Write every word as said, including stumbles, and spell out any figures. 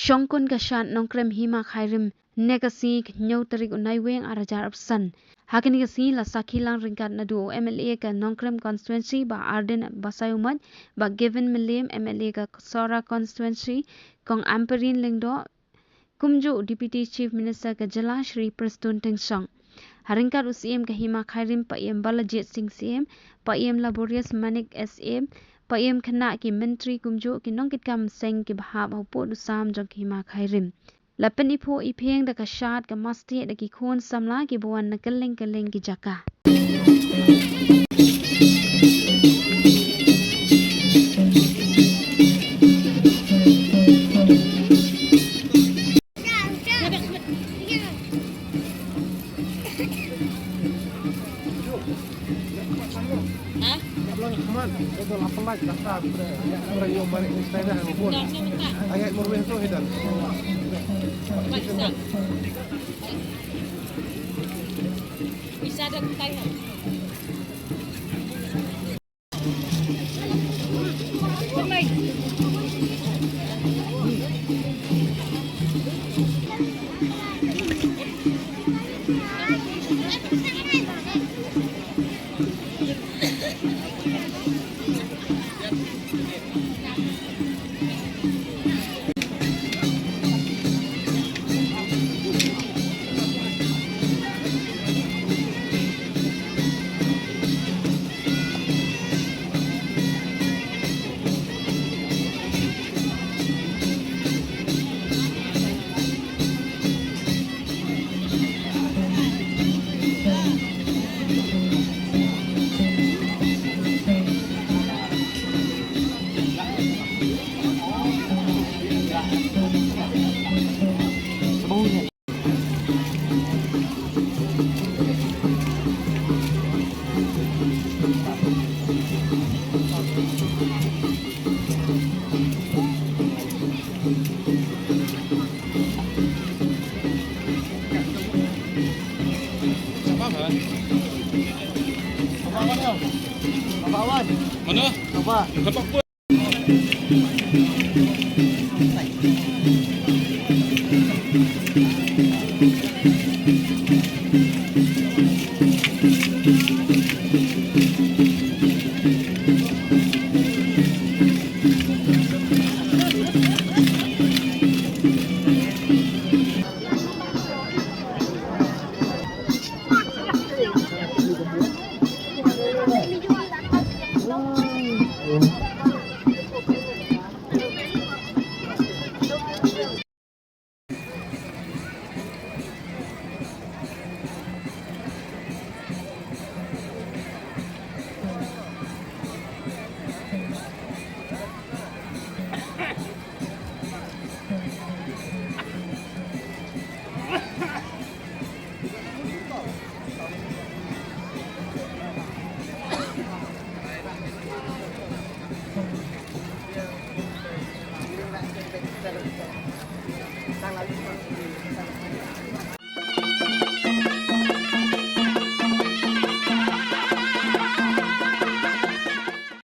Shongkun ka shad Nongkrem Hima Khyrim, ne ka sngi ka hynñiew tarik u Naiwieng ar hajar arphew san. Ha kane ka sngi la sakhi lang ryngkat naduh u M L A ka Nongkrem constituency Bah Ardent Basaiawmoit, Bah Gavin Mylliem M L A ka Sohra constituency, Kong Ampareen Lyngdoh, kumjuh u Deputy Chief Minister ka jylla Shri Prestone Tynsong. Ha ryngkat u Syiem ka Hima Khyrim Paiem Balajied Singh Syiem, Paiem Laborious Manik Syiem, Paiem khynnah ki myntri kumjuh ki nongkitkam seng kiba hap hapoh u sam jong ka Hima Khyrim. La pyniphuh iphieng da ka shad ka mastieh da ki khun samla kiba wan na kylleng kylleng ki jaka. Mana? Apa?